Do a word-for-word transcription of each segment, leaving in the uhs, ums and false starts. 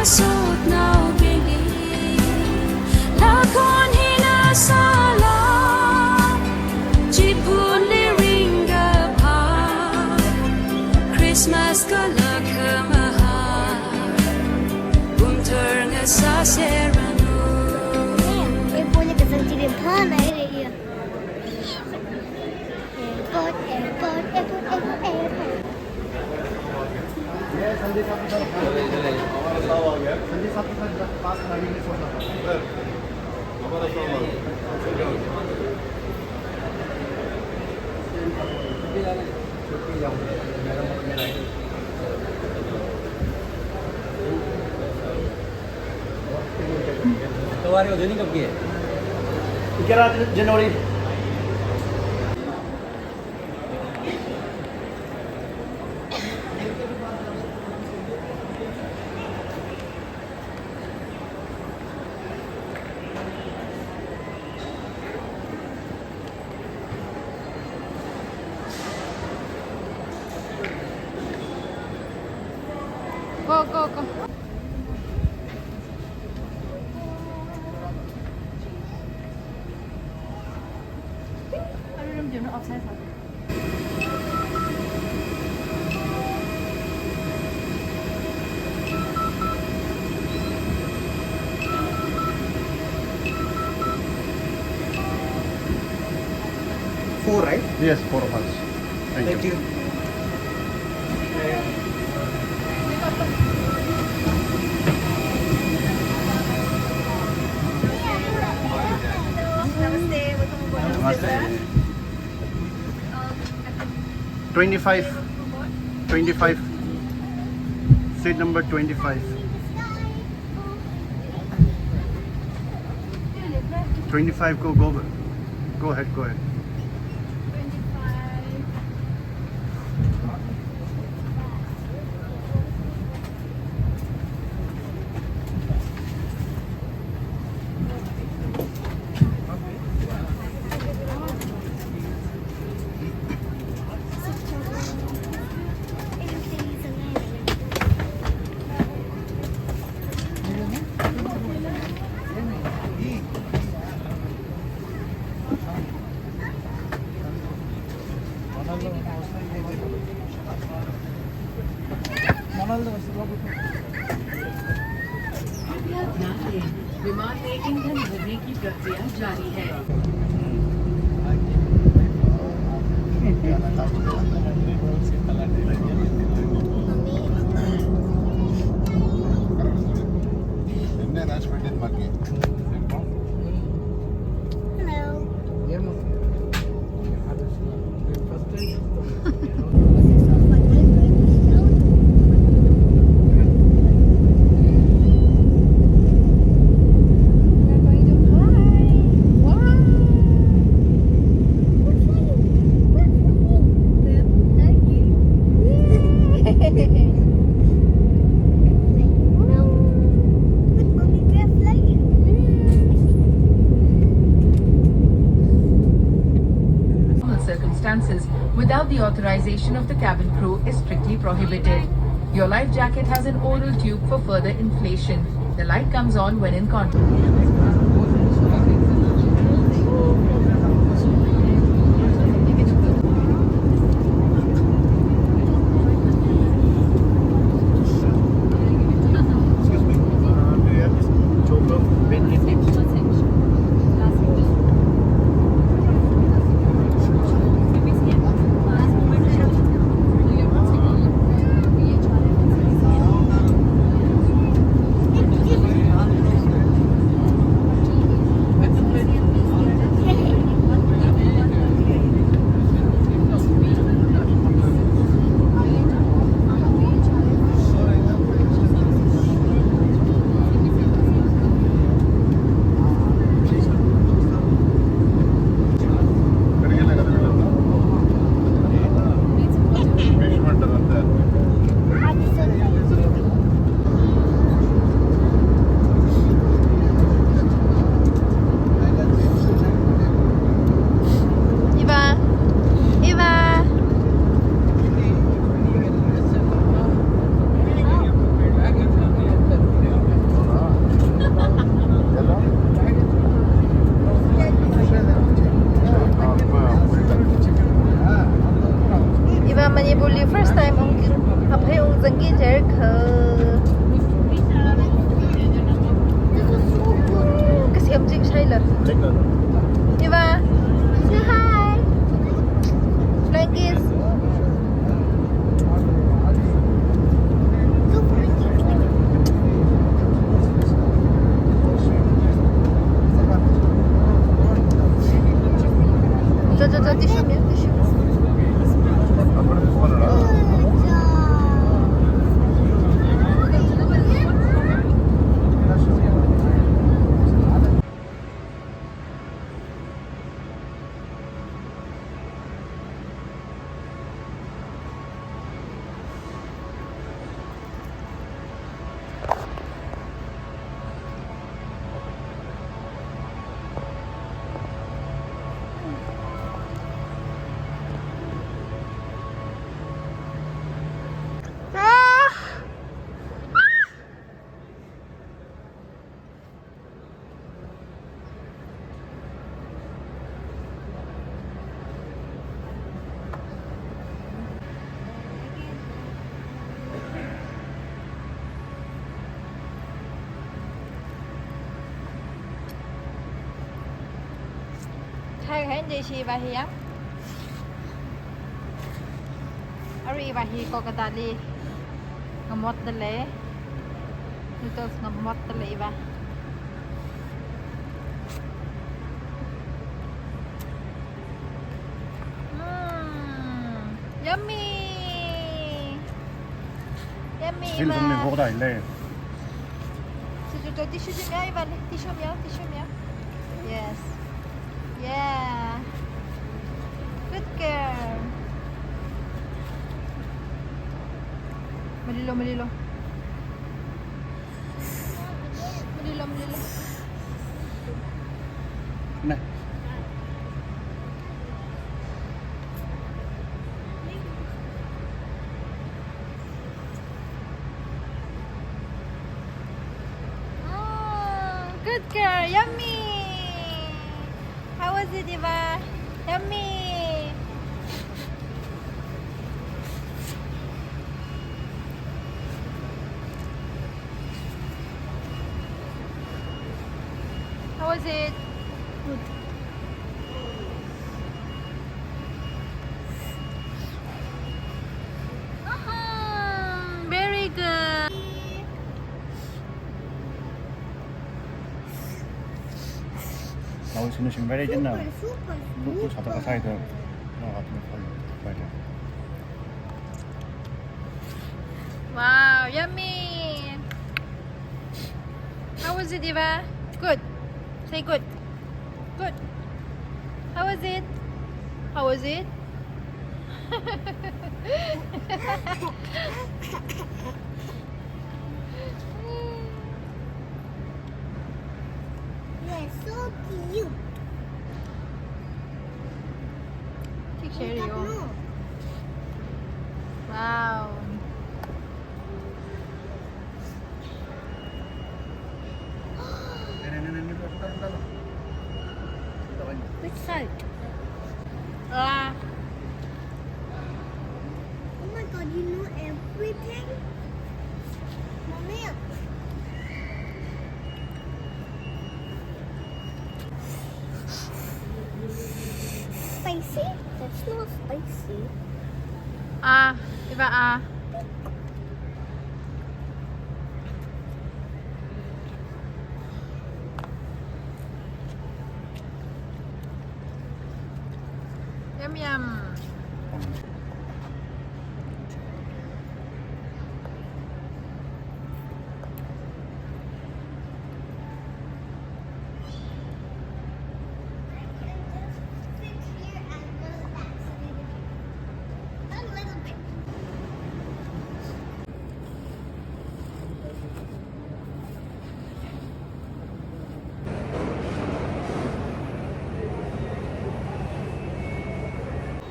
Sotnaobingli, lakhon hina sāla, chiphunli ringkaphā, Christmas kala khamahā, pumthar ngasāseranu. Airport li kazang chili phānai re iya. Airport, airport, airport, airport, airport. तो आ रहे हो, joining कब की है? ग्यारह जनवरी। Go, go, go. Four, right? Yes, four of us. Thank you. Thank you. Namaste. Twenty-five. Twenty-five. Seat number twenty-five. Twenty-five, go, go, go ahead, go ahead. कृपया ध्यान दें, विमान में ईंधन भरने की प्रक्रिया जारी है। Hello. Circumstances without the authorization of the cabin crew is strictly prohibited. Your life jacket has an oral tube for further inflation. The light comes on when in contact. Excuse me. Uh, do you have this choker? One second. Eva, say hi. Flying kiss. Cho, cho, cho, tissue myo, tissue myo. Thai hen de shi ba hi ya. Arui ba hi Kolkata li ngamot da lei. Noodles ngamot da lei ba. Mm, yummy. Yummy. Sim ba. Sum ni hok dai lei. Chu, chu, chu, tissue, tissue myo, Ivan, tissue myo, tissue myo. Yes. Yeah. Good girl. Malilo, malilo. Malilo, malilo. Na. Mm, good girl, yummy. How was it, Eva? Yummy. How was it? Good. Aha, very good. Now it's finishing very dinner. Super, super, super. Super, super. Wow, yummy. How was it, Eva? Good. Say good. Good. How was it? How was it? You're so cute. Take share you. Wow. Which side? Ah. Oh my God, you know everything? Mommy. Spicy? That's not spicy. Ah, Eva, ah. Yum, yum.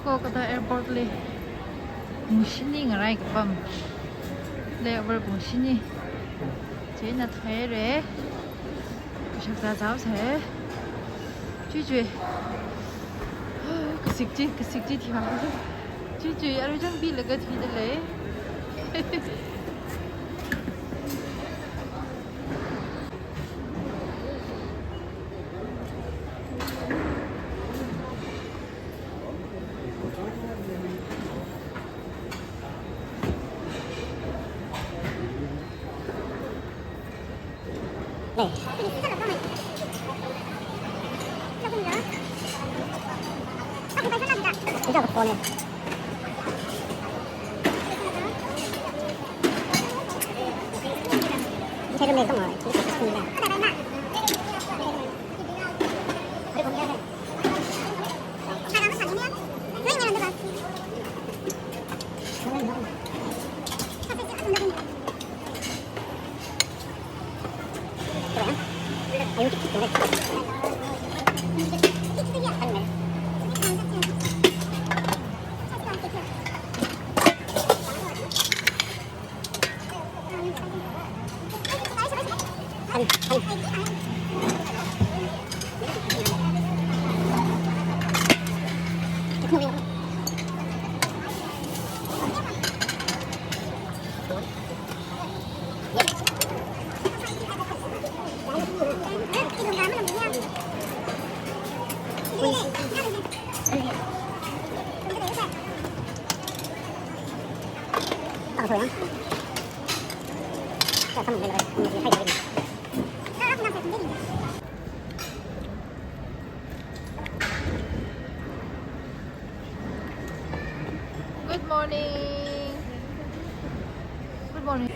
Kolkata Airport li pung shini ngarai kapam. Layover pung shini. Chieina theire. Kashak zazao se. Chui chui. Kasik chi, kasik chi thiva. Chui chui, arui chang bilaga thuida lei. Good morning. Good morning.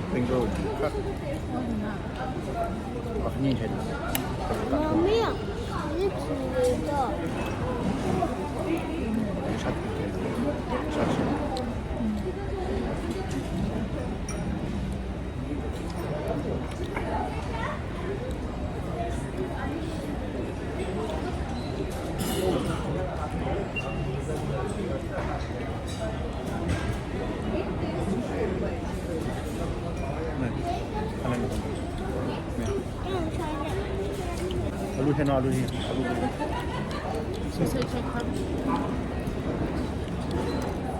Bingo. Kak. Wah, ni head. Mami, ini cerita. Sat. Sat. Alu hai na, alu hai, alu hai.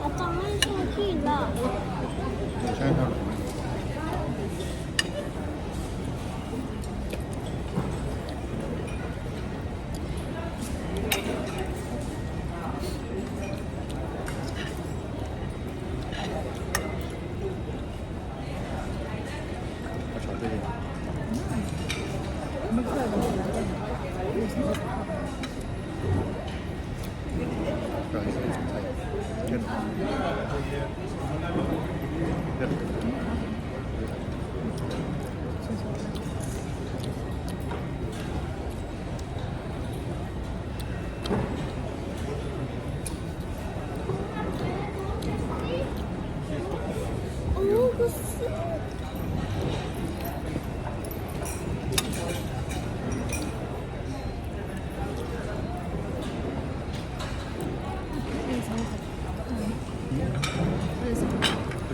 Apa main satu lah? Saya tahu.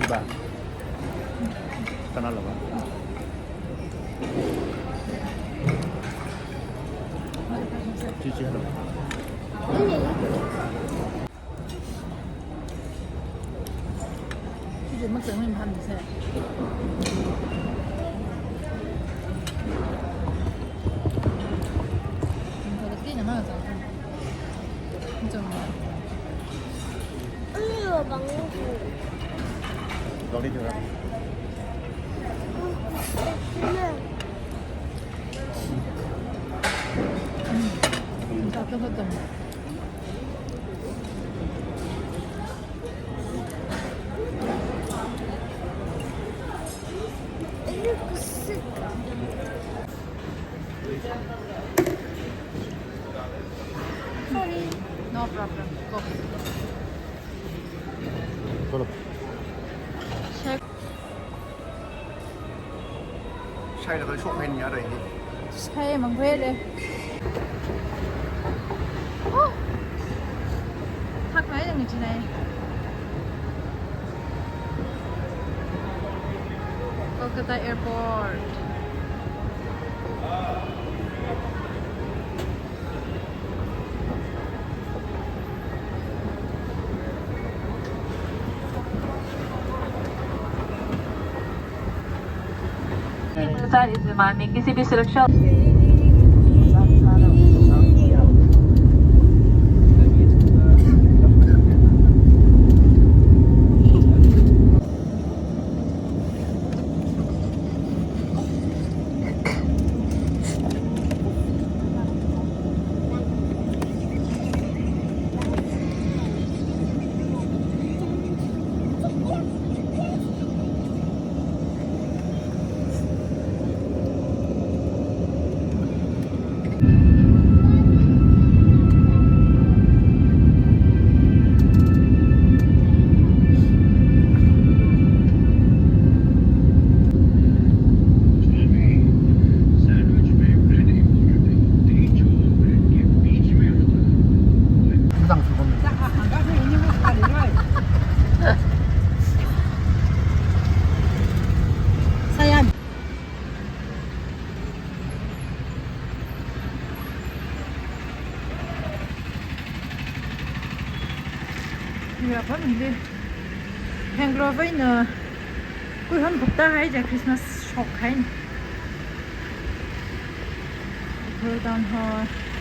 Ba. Kana lava. Chichi hello. Chichi maksang ni mahan se. Sorry. No problem. Go. Shai. Shaila khalei shokhaina rāi hi. Shai mangwele. Oh. Thaknai yang jinai. Kolkata Airport. साथ इस विमान में किसी भी सुरक्षा Sayang. Ya, pa mandi. Bangalore vai na. Kuihon bukta hai ja Christmas shokhaina. Pearl Town Hall.